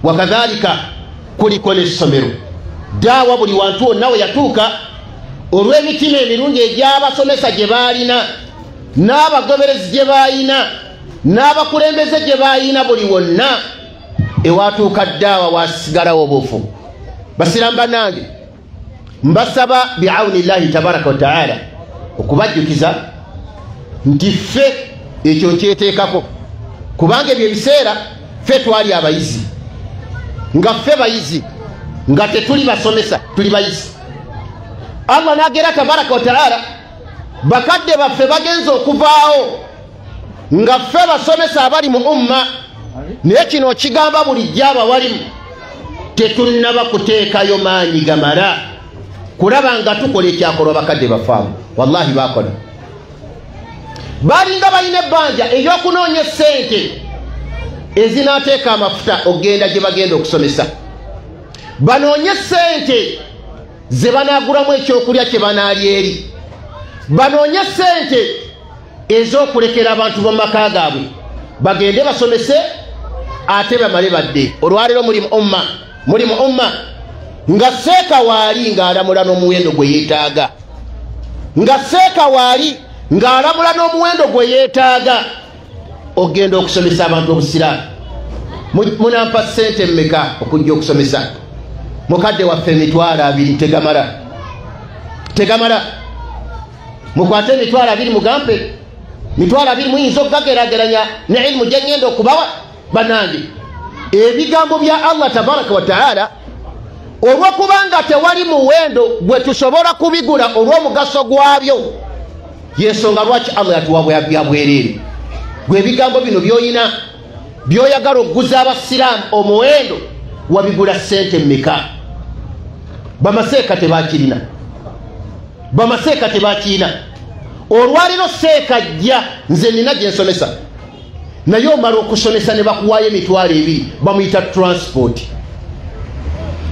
wakadhalika kuliko n'essomero. Daawa buli wantu wonna we yatuuka olw'emitima emirungi egy'abasomesa gye baalina, n'abagoberezi gye baalina, n'abakulembeze gye baalina, buli wonna ewatuuka daawa wasigalawo obuufu. Basiraamu bannange, mbasaba biaunillahi tabaraka wa taala okubajjukiza nti ffe ekyo nkyeteekako, kubanga ebyo ebiseera ffe twali abayizi, nga ffe bayizi, nga tetuli basomesa, tuli bayizi. Allah n'agera tabaraka wa taala, bakadde baffe bagenze okuvaawo nga ffe basomesa abali mu umma. Naye kino kigamba bulijjo abawalimu Tetunnaba kuteekayo maanyi gamala kulaba nga tukola ekyakolwa bakadde baffe abo. Wallahi bakola, balinga balina ebbanja ery'okunoonya essente ezinaateeka amafuta okugenda gye bagenda okusomesa, banoonye ssente ze banaagulamu ekyokulya kye banaalya eri, banoonye ssente ez'okulekera abantu b'omu maka gaabwe bagende basomese ate bamale badde. Olwaleero muli mu umma nga seeka waali ng'alamula n'omuwendo gwe yeetaaga, nga seeka waali ng'alamula n'omuwendo gwe yeetaaga ogenda okusomesa abantu obusiraamu. Munampa ssente mmeka okujja okusomesa? Mukadde waffe 20,000 tegamala, tegamala. Mukwate 20,000 mugampe 20,000 muyinza okugageraageranya ne ilimu gye ŋŋenda okubawa. Bannange, ebigambo bya Allah tabaraka wa taala olw'okubanga tewali muwendo gwe tusobola kubigula olw'omugaso gwabyo, yensonga lwaki Allah yatuwa bya bwereere. Gwe ebigambo bino by'oyina by'oyagala okuguza abasiraamu omuwendo wabigula ssente mmeka? Bamaseeka tebakirina, bamaseeka tebakirina. Olwaleero seeka jja, nze nina gye nsomesa, naye omala okusomesa ne bakuwaayo 20,000 bamuyita transport.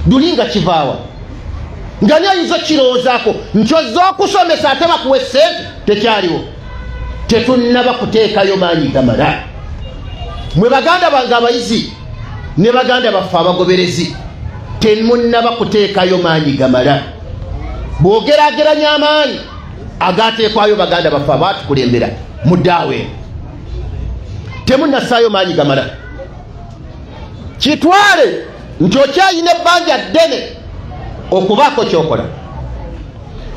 Dulinga kivaawa nga ni ayinza okukirowoozaako nti ozza okusomesa ate bakuwa essente? Tekyaliwo. Tetunnaba kuteekayo maanyi gamala. Mwe baganda bange abayizi ne baganda baffe abagoberezi, temunnaba kuteekayo maanyi gamala. Bw'ogeraageranya amaanyi agateekwayo baganda baffe abaatukulembera mu ddaawa eno, temunnassaayo maanyi gamala. Kitwale nti okyayina ebbanja ddene okubaako ky'okola.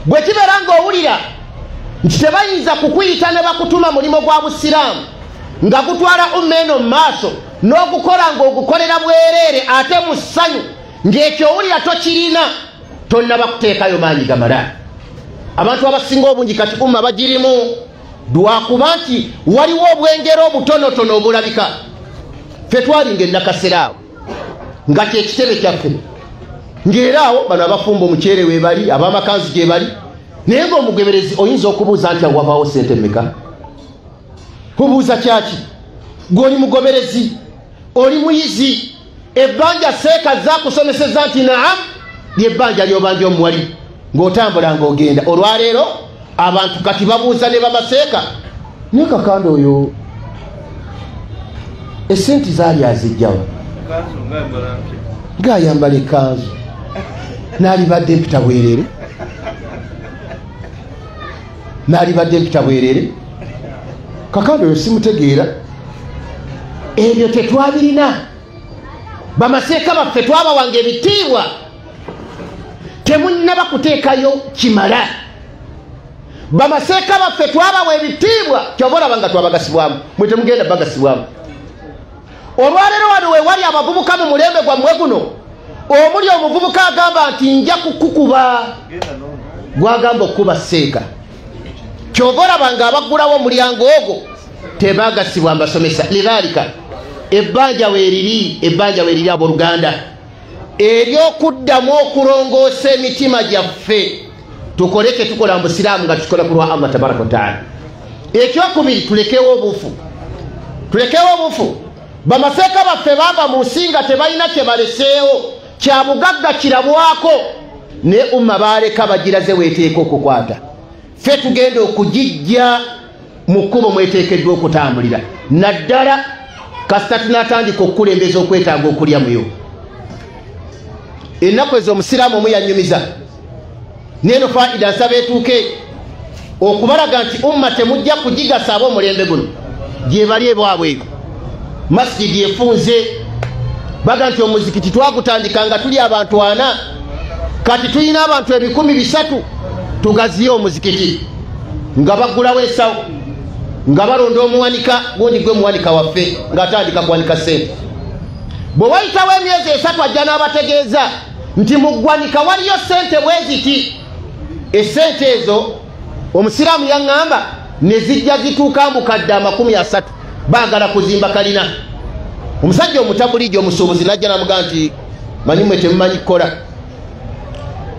Bwe kibeera ng'owulira nti tebayinza kukuyita ne bakutuma mulimu gwa busiraamu nga gutwala umma eno mu maaso n'ogukola ng'ogukolera bwereere ate mu ssanyu ng'ekyo owulira tokirina, tonnaba kuteekayo maanyi gamala. Abantu abasinga obungi kati umma bagirimu lwakuba nti waliwo obwengera obutonotono obulabika. Ffe twalinga ennakasera awo nga kyekitebe kyaffe, ng'era awo bano abafumba omuceere weebali, ab'amakanzu gye bali, naye ng'omugoberezi oyinza okubuuza nti wavaawo ssente mmeka? Kubuuza kyaki? Gw'oli mugoberezi, oli muyizi, ebbanja seeka zakusomeseza nti naam lyebbanja ly'obanja omuwali ng'otambula ng'ogenda. Olwaleero abantu kati babuuza ne bamaseeka, naye kakanda oyo essente zaali azijjawa? Ng'ayambala ekkanzu n'alibadde empita bwereere, n'alibadde empita bwereere. Kakanda oyo simutegeera. Ebyo tetwabirina. Bamaseeka baffe twabawanga ebitiibwa. Temunnaba kuteekayo kimala. Bamaseeka baffe twabawa ebitiibwa, kyova olaba nga twabagasibwamu, mwe temugenda bagasibwamu. Olwaleero wano we wali abavubuka mu mulembe gwammwe guno, omuli omuvubuka agamba nti nja kukukuba, gwagamba okukuba seeka. Kyova olaba nga abaggulawo omulyango ogwo tebagasibwa mbasomesa. Lidhalika ebbanja weeriri, ebbanja weeriri abooluganda, ery'okuddamu okulongoosa emitima gyaffe, tukole kye tukola mu busiraamu nga tukikola ku lwa Allah tabaraka wa taala. Ekyokubiri, tulekewo obufu, tulekewo obufu. Bamaseeka baffe bava mu nsi nga tebalina kye baleseewo kya bugagga kirabwako, naye umma baaleka bagiraze weeteeka okukwata. Ffe tugenda okugijja mu kkubo mweteekeddwa okutambulira, naddala kasita tunaatandika okukulembeza okwetaaga okulya muyo. Ennaku ezo omusiraamu omu yannyumiza neeno faida nsaba etuuke okubalaga nti umma temujja kugigasa ab'omulembe guno gye bali ebwabwe eyo. Masjidi efunze, baga nti omuzikiti twagutandika nga tuli abantu 4, kati tulina abantu 300,000, tugaziye omuzikiti. Nga baggulawo ensawo, nga balonda omuwanika, gundi gwe muwanika waffe, ng'atandika kuwanika ssente. Bwe wayitawo emyezi 3 ajja n'abategeeza nti mu ggwanika waliyo ssente bwe ziti. Essente ezo omusiraamu yaŋŋamba ne zijja zituuka mukadde 30, baagala kuzimba kalina. Omusajja omutabuliji omusuubuzi n'ajja n'amugamba nti Manyi mwe temumanyi kukola.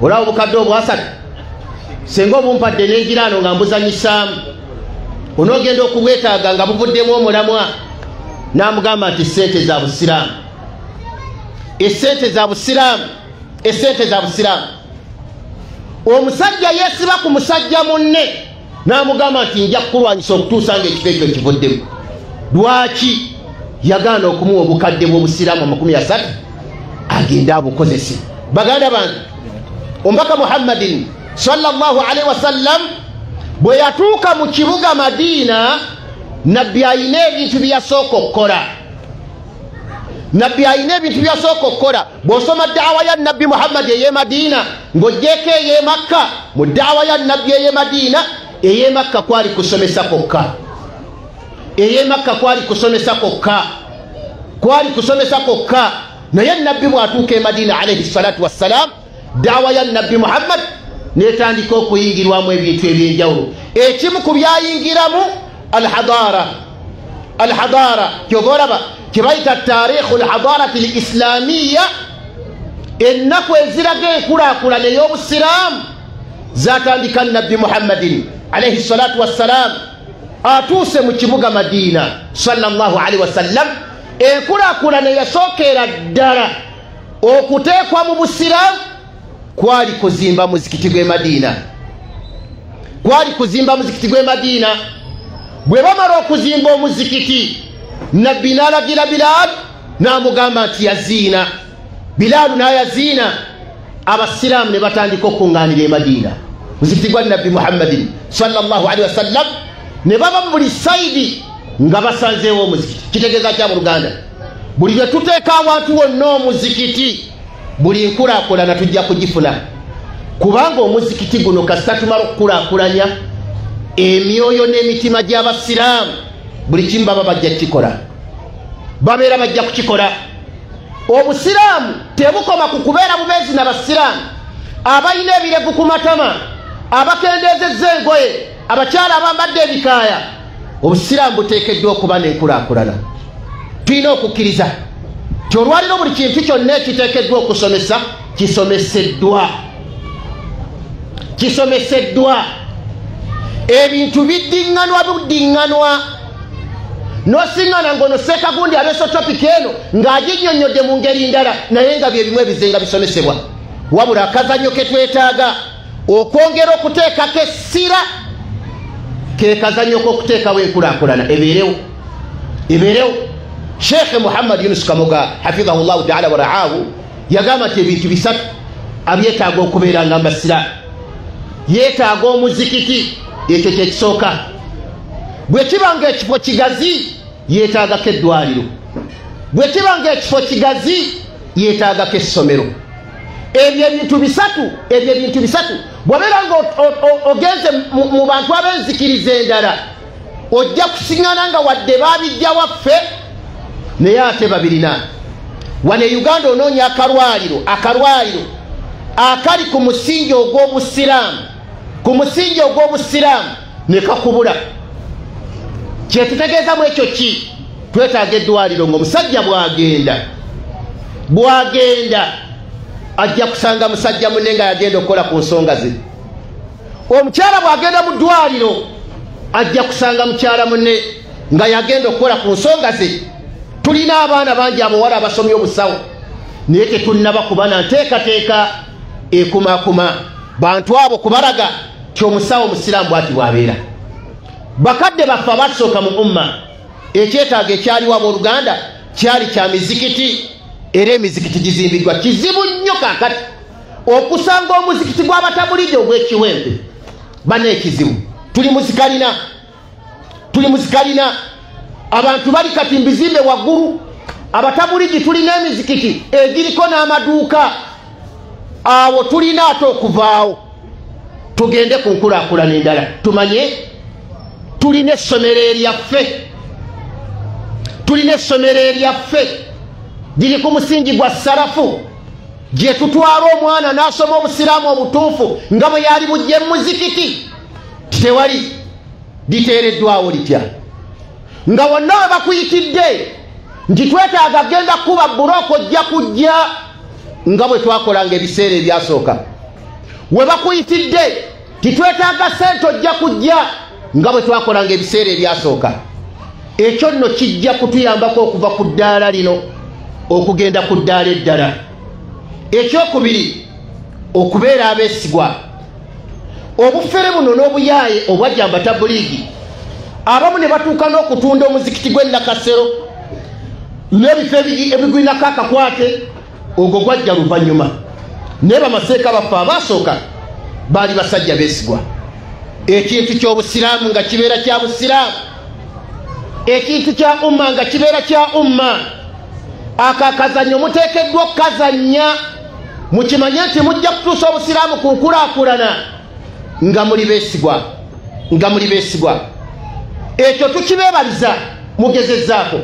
Olaba obukadde obwasatu senga obumpadde n'enjiraano nga mbuzanyisaamu, onoogenda okubwetaaga nga buvuddemu omulamwa. N'amugamba nti sente za busiraamu, esente za busiraamu, esente za busiraamu. Omusajja yeesiba ku musajja munne n'amugamba nti nja kukulwanyisa okutuusa nga ekifo ekyo kivuddemu. Lwaki yagaana okumuwa obukadde bw'obusiraamu 30 agende abukozese? Baganda bange, omubaka Muhammadin sallallahu alaihi wasallam bwe yatuuka mu kibuga Madiina, nabbi ayina ebintu byeyasooka okukola. Nabbi ayina ebintu byeyasooka okukola. Bw'osoma daawa ya Nabbi Muhammadi ey'e Madiina ng'oggyeko ey'e Makka, mu daawa ya Nabbi ey'e Madiina, ey'e Makka kwali kusomesa kwokka. Ey'e Makka kwali kusomesa kwokka, kwali kusomesa kwokka. Naye Nabbi bw'atuuka e Madiina alaihi salatu wassalam, daawa ya Nabbi Muhammad netandika okuyingirwamu ebintu ebyenjawulo. Ekimu ku byayingiramu alhadara. Alhadara kyova olaba kyebayita tarikhu lhadarati lislamiya, ennaku eziraga enkulaakulana ey'obusiraamu zatandika Nabbi Muhammadin alaihi salatu wassalam atuuse mu kibuga Madiina sallallahu alaihi wasallam. Enkulaakulana yasookera ddala okuteekwa mu busiraamu kwali kuzimba muzikiti gw'e Madiina, kwali kuzimba muzikiti gw'e Madiina. Bwe bamala okuzimba omuzikiti, Nabbi n'alagira Bilaalu n'amugamba nti yaziina. Bilaalu n'ayaziina, abasiraamu ne batandika okuŋŋaanira e Madiina, muzikiti gwa Nabbi Muhammadin sallallahu alaihi wasallam, ne baba mu buli saidi nga basanzeewo omuzikiti. Kitegeeza kya buluganda, buli lwe tuteeka awantu wonna omuzikiti, buli nkulaakulana tujja kugifuna, kubanga omuzikiti guno kasita tumala okukulaakulanya emyoyo n'emitima gy'abasiraamu, buli kimu baba bajja kukikola, babeera bajja kukikola. Obusiraamu tebukoma ku kubeera bubeezi n'abasiraamu abalina ebirevu ku matama, abakendeezezza engoye, abakyala abambadde ebikaaya. Obusiraamu buteekeddwa okuba n'enkulaakulana. Tulina okukkiriza nti olwaliro buli kintu kyonna ekiteekeddwa okusomesa kisomeseddwa, kisomeseddwa. Ebintu biddiŋŋanwa buddiŋŋanwa, n'osiŋŋana ng'ono Sekagundi abeeso topiki eno ng'aginnyonnyodde mu ngeri ndala, naye nga bye bimu ebizenga bisomesebwa. Wabula akazannyo ke twetaaga okwongera okuteekako essira ke kazannyo k'okuteekawo enkulaakulana ebeerewo, ebeerewo. Sheikh Muhammad Yunus Kamoga hafidhahullahu taala wa raahu yagamba nti ebintu bisatu abyetaaga okubeera nga mbasiraamu. Yeetaaga omuzikiti, ekyo kyekisooka. Bwe kiba nga ekifo kigazi, yeetaagako eddwaliro. Bwe kiba nga ekifo kigazi, yeetaagako essomero. Ebyo ebintu bisatu, ebyo ebintu bisatu. Bw'obeera nga ogenze mu bantu ab'enzikiriza endala, ojja kusiŋŋana nga wadde baabijja waffe, naye ate babirina. Wano e Uganda onoonya akalwaliro, akalwaliro akali ku musingi ogw'obusiraamu, ku musingi ogw'obusiraamu ne kakubula. Kyetutegeezamu ekyo ki? Twetaaga eddwaliro ng'omusajja bw'agenda, bw'agenda ajja kusanga musajja munne nga yagenda okukola ku nsonga ze. Omukyala bw'agenda mu ddwaliro ajja kusanga mukyala munne nga yagenda okukola ku nsonga ze. Tulina abaana bangi abawala abasomye obusawo, naye tetunnaba kuba na nteekateeka ekumaakuma bantu abo kubalaga ti omusawo omusiraamu bw'ati bw'abeera. Bakadde baffe abatusooka mu umma, ekyetaago ekyaliwo abooluganda kyali kya mizikiti, era emizikiti gizimbiddwa. Kizibu nnyo kaakati okusanga omuzikiti gw'abatabulidde ogw'ekiwempe. Bana ekizibu tuli muzikalina, tuli muzikalina. Abantu bali kati mbizimbe waggulu, abatabulidde tulina emizikiti egiriko n'amaduuka. Awo tulina ate okuvaawo tugende ku nkulaakulana endala, tumanye tulina essomero eryaffe, tulina essomero eryaffe liri ku musingi gwa sarafu, gye tutwala omwana n'asoma obusiraamu obutuufu nga bwe yali bujje mu muzikiti. Tewali liteereddwawo litya nga wonna we bakuyitidde nti twetaaga genda kuba bulooko, ojja kujja. nga bwe twakolanga ebiseera ebyasooka. We bakuyitidde titwetaaga ssente, ojja kujja nga bwe twakolanga ebiseera ebyasooka. Ekyo nno kijja kutuyambako okuva ku ddaala lino okugenda ku ddaala eddala. Ekyokubiri, okubeera abeesigwa. Obufere buno n'obuyaaye obwajja mbatabuliigi, abamu ne batuuka n'okutunda omuzikiti gw'e Nakasero n'ebifo ebigwinako akakwate, ogwo gwajja luvannyuma. Naye bamaseeka baffe abaasooka baali basajja beesigwa. Ekintu ky'obusiraamu nga kibeera kya busiraamu, ekintu kya umma nga kibeera kya umma. Ako akazannyo muteekeddwa okukazannya, mukimanye nti mujja kutuusa obusiraamu ku nkulaakulana nga muli beesigwa, nga muli beesigwa. Ekyo tukibeebaliza, mugezezzaako.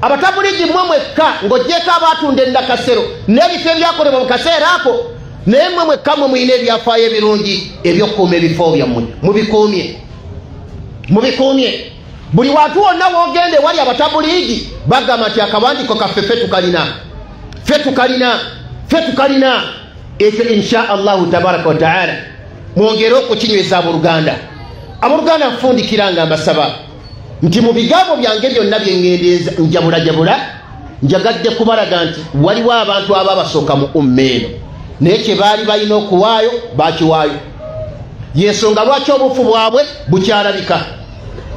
Abatabuligi mmwe mwekka, ng'oggyeko abaatunda e Nakasero n'ebifo ebyakolebwa mu kaseera ako, naye mmwe mwekka mmwe mulina ebyafaayo ebirungi eby'okukuuma ebifo byammwe. Mubikuumye, mubikuumye. Buli wantu wonna w'ogenda ewali abatabuliigi bagamba nti akawandiiko kaffe ffe tukalina, ffe tukalina, ffe tukalina. Ekyo insha Allahu tabaraka wa taala mwongere okukinyweza abooluganda. Abooluganda, nfundikira nga mbasaba nti mu bigambo byange byonna bye ŋŋenda njabulajabula, njagadde kubalaga nti waliwo abantu ababasooka mu umma eno, naye kye baali balina okuwaayo bakiwaayo. Yensonga lwaki obufu bwabwe bukyalabika.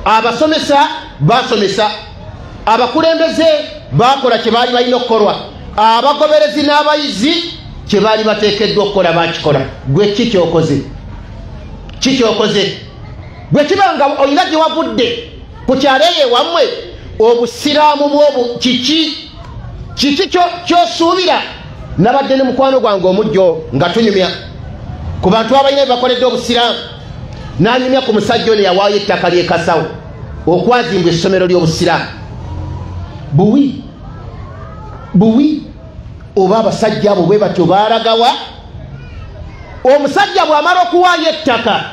Abasomesa basomesa, abakulembeze bakola kye baali balina okukolwa, abagoberezi n'abayizi kye baali bateekeddwa okukola bakikola. Gwe ki kyokoze? Ki kyokoze? Gwe kiba nga olina gye wavudde ku kyalo eyo ewammwe, obusiraamu bwobu kiki? Kiki kyosuubira? Nabadde ne mukwano gwange omujjo nga tunyumya ku bantu abalina bye bakoledde obusiraamu, n'anyumya ku musajja ono yawaayo ettaka ly'e Kasawo okwazimbwa essomero ly'obusiraamu. Buwi buwi, oba abasajja abo bwe batyo baalagawa? Omusajja bw'amala okuwaayo ettaka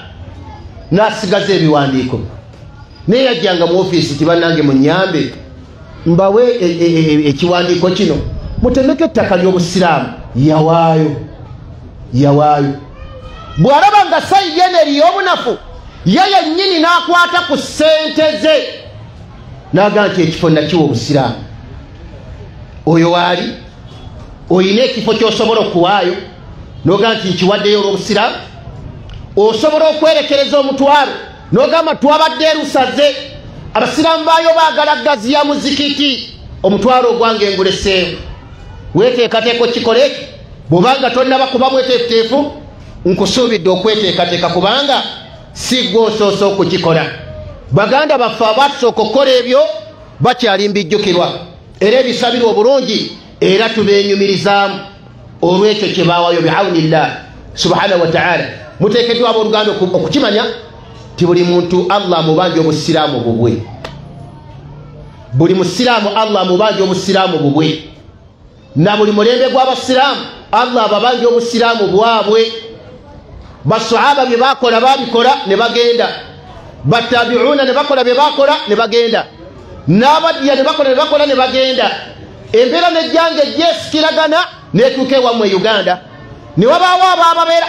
n'asigaza ebiwandiiko, naye yajjanga mu ofiisi ti bannange munnyambe mbawe ekiwandiiko kino mutemeko ettaka ly'obusiraamu. Yawaayo, yawaayo. Bw'alaba nga sayidi eno eriy'obunafu, ye yennyini n'akwata ku ssente ze n'agamba nti ekifo nakiwa obusiraamu. Oyo waali oyina ekifo ky'osobola okuwaayo n'ogamba nti nkiwaddeyo olw'obusiraamu. Osobola okwerekereza omutwalo n'ogamba twabadde erusaze, abasiraamu baayo baagala gaziya muzikiti, omutwalo ogwange nguleseewo. Weeteekateeka okikola ekyo? Bw'obanga tonnaba kuba mweteefuteefu, nkusuubidde okweteekateeka, kubanga si ggwe osoose okukikola. Baganda baffe abatusooka okukola ebyo bakyali mbijjukirwa era ebisabirwa obulungi, era tubeenyumirizaamu olw'ekyo kye baawayo biaunillah subhanahu wa taala. Muteekeddwa abooluganda okukimanya nti buli muntu Allah amubanja obusiraamu bubwe. Buli musiraamu Allah amubanja obusiraamu bubwe, na buli mulembe gw'abasiraamu Allah ababanja obusiraamu bwabwe. Basahaba bye bakola babikola ne bagenda, batabiuna ne bakola bye bakola ne bagenda, n'abaddiya ne bakola bye bakola ne bagenda. Embeera nejjanga ejjeesikiragana n'etuuka ewammwe e Uganda, ne wabaawo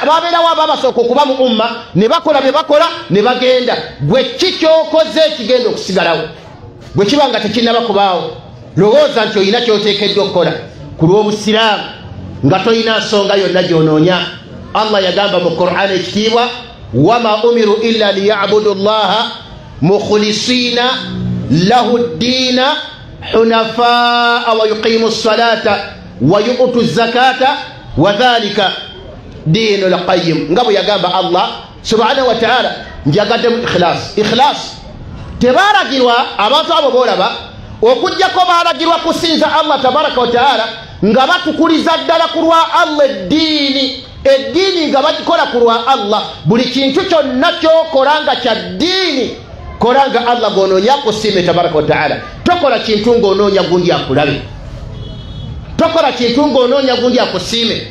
ababeerawo ababasooka okuba mu umma ne bakola bye bakola ne bagenda. Gwe ki kyokoze ekigenda okusigalawo? Bwe kiba nga tekinnaba kubaawo, lowooza nti olina ky'oteekeddwa okukola ku lw'obusiraamu nga tolina nsonga yonna gy'onoonya. Allah yagamba mu Qur'an ekitiibwa, wama umiru illa liyabudu llaha mukhlisina lahu ddiina hunafaa wa yuqimu ssalata wa yu'tu zakata wa dhalika diinu lqayim. Nga bwe yagamba Allah subhanahu wa ta'ala, njagaddemu ikhlas. Ikhlas tebalagirwa abantu abo boolaba okuggyako balagirwa kusinza Allah tabaraka wa taala nga batukuliza ddala ku lwa Allah eddiini. Eddiini nga bagikola ku lwa Allah. Buli kintu kyonna kyokola nga kya ddiini, kola nga Allah gw'onoonya akusiime tabaraka wa taala. Tokola kintu ng'onoonya gundi akulabe, tokola kintu ng'onoonya gundi akusiime,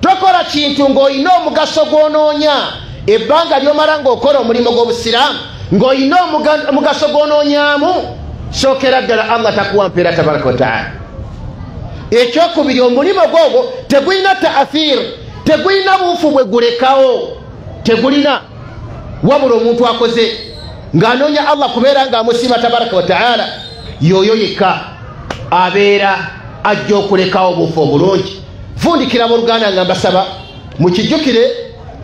tokola kintu ng'olina omugaso gw'onoonya. Ebbanga ly'omala ng'okola omulimu gw'obusiraamu ng'olina omugaso gw'onoonyaamu, sookera ddala Allah takuwa mpeera tabaraka wa taala. Ekyokubiri, omulimu gwogwo tegulina taathir, tegulina buufu bwe gulekawo, tegulina. Wabula omuntu akoze ng'anoonya Allah kubeera ng'amusiima tabaraka wa taala, yoyo yekka abeera ajja okulekawo obuufu obulungi. Nfundikira abooluganda nga mbasaba mukijjukire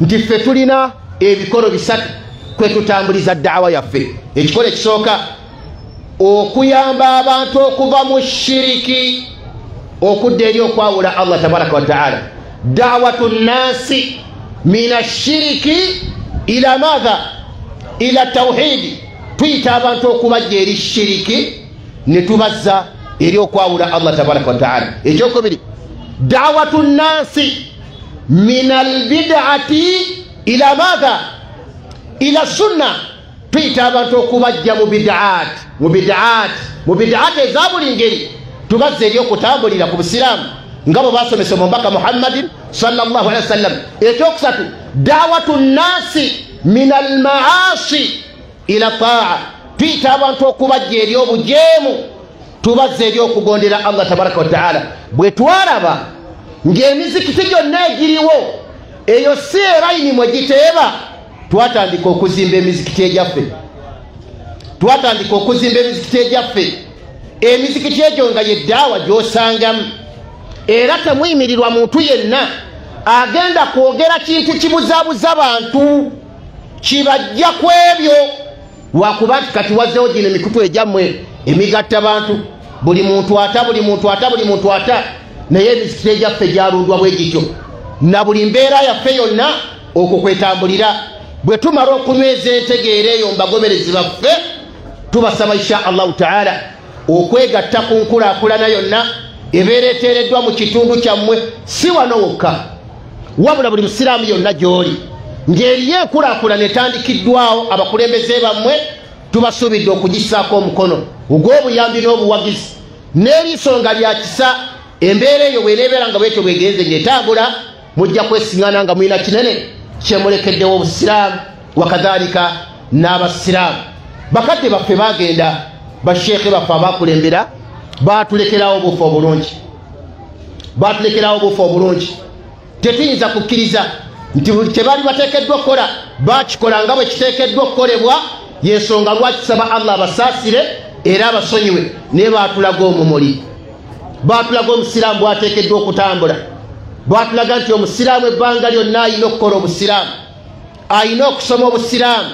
nti ffe tulina ebikolo bisatu kwe tutambuliza daawa yaffe. Ekikolo ekisooka, okuyamba abantu okuva mu shiriki okudda eri okwawula Allah tabaraka wa taala. Dawatu nnasi min ashiriki ila madha? Ila tauhidi. Tuyita abantu okubajja eri shiriki ne tubazza eri okwawula Allah tabaraka wa taala. Ekyokubiri, dawatu nnasi min albid'ati ila madha? Ila sunna. Tuyita abantu okubajja mu bid'at, mu bid'at, mu bid'at eza buli ngeri, tubazza eri okutambulira ku busiraamu nga bwe basomesa omubaka Muhammadin sallallahu alaihi wasallam. Ekyokusatu, dawatu nnasi min almaasi ila taa. Tuyita abantu okubajja eri obujeemu, tubazza eri okugondera Allah tabaraka wa taala. Bwe twalaba ng'emizikiti gyonna egiriwo eyo si erayini mwe giteeba, twatandika okuzimba emizikiti egyaffe. Twatandika okuzimba emizikiti egyaffe. Emizikiti egyo nga yeddaawa gy'osangamu, era temuyimirirwa muntu yenna agenda kwogera kintu kibuzaabuza bantu kibajja ku ebyo, lwakuba nti kati wazzewo gino emikutu egyammwe emigatta bantu, buli muntu ata, buli muntu ata, buli muntu ata. Naye emizikiti egyaffe gyalundwa bwe gityo, na buli mbeera yaffe yonna okwo kwetambulira. Bwe tumala okunyweza entegeera eyo mubagoberezi baffe, tubasaba insha Allahu taala okwegatta ku nkulaakulana yonna ebeera eteereddwa mu kitundu kyammwe, si wano wokka, wabula buli musiraamu yonna gy'oli ng'eriyo enkulaakulana etandikiddwawo abakulembeze bammwe, tubasuubidde okugissaako omukono ogw'obuyambi n'obuwagizi n'eriiso nga lya kisa. Embeera eyo bw'eneebeera nga bwetyo bwegenze ng'etambula, mujja kwesiŋŋana nga mulina kinene kyemulekeddewo obusiraamu wakadhalika n'abasiraamu. Bakadde baffe bagenda, basheekhe baffe abakulembera batulekerawo obuufu obulungi, batulekerawo obuufu obulungi. Tetuyinza kukkiriza nti buli kye baali bateekeddwa okukola bakikola nga bwe kiteekeddwa okukolebwa. Yensonga lwaki tusaba Allah abasaasire era abasonyiwe, naye baatulaga omumuli, baatulaga omusiraamu bw'ateekeddwa okutambula, batulaga nti omusiraamu ebbanga lyonna alina okukola obusiraamu, alina okusoma obusiraamu,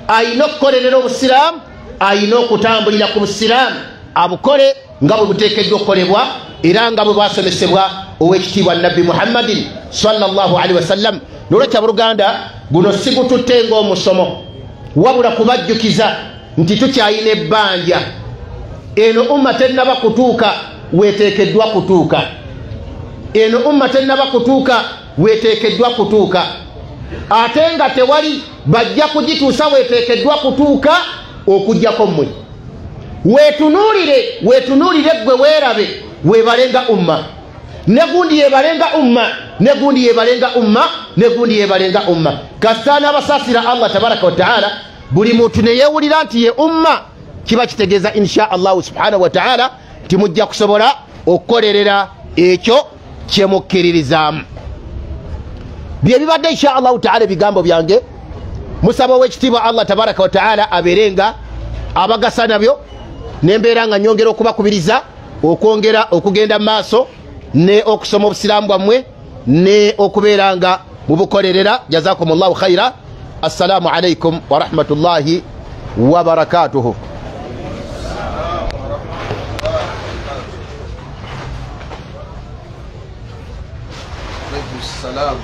alina okukolerera obusiraamu, alina okutambulira ku busiraamu, abukole nga bwe buteekeddwa okukolebwa era nga bwe bwasomesebwa ow'ekitiibwa Nabbi Muhammadin sallallahu alaihi wasallam. Nolwekyo abooluganda, guno si gututte ng'omusomo, wabula kubajjukiza nti tukyalina ebbanja. Eno umma tennaba kutuuka weeteekeddwa kutuuka, eno umma tennaba kutuuka weeteekeddwa kutuuka, ate nga tewali bajja kugituusa weeteekeddwa kutuuka okuggyako mmwe. Weetunuulire, weetunuulire ggwe weerabe, weebalenga umma, ne gundi yeebalenga umma, ne gundi yeebalenga umma, ne gundi yeebalenga umma. Kasita n'abasaasira Allah tabaraka wa taala, buli muntu ne yeewulira nti ye umma, kiba kitegeeza insha Allahu subhanahu wa taala nti mujja kusobola okukolerera ekyo kyemukkiririzaamu. Bye bibadde insha Allahu taala ebigambo byange. Musaba ow'ekitiibwa Allah tabaraka wa taala abeere nga abagasa nabyo, nembeera nga nyongera okubakubiriza okwongera okugenda mu maaso ne okusoma obusiraamu bwammwe ne okubeera nga mubukolerera. Jazakumullahu khaira. Assalamu alaikum warahmatullahi wabarakatuhu. Salam.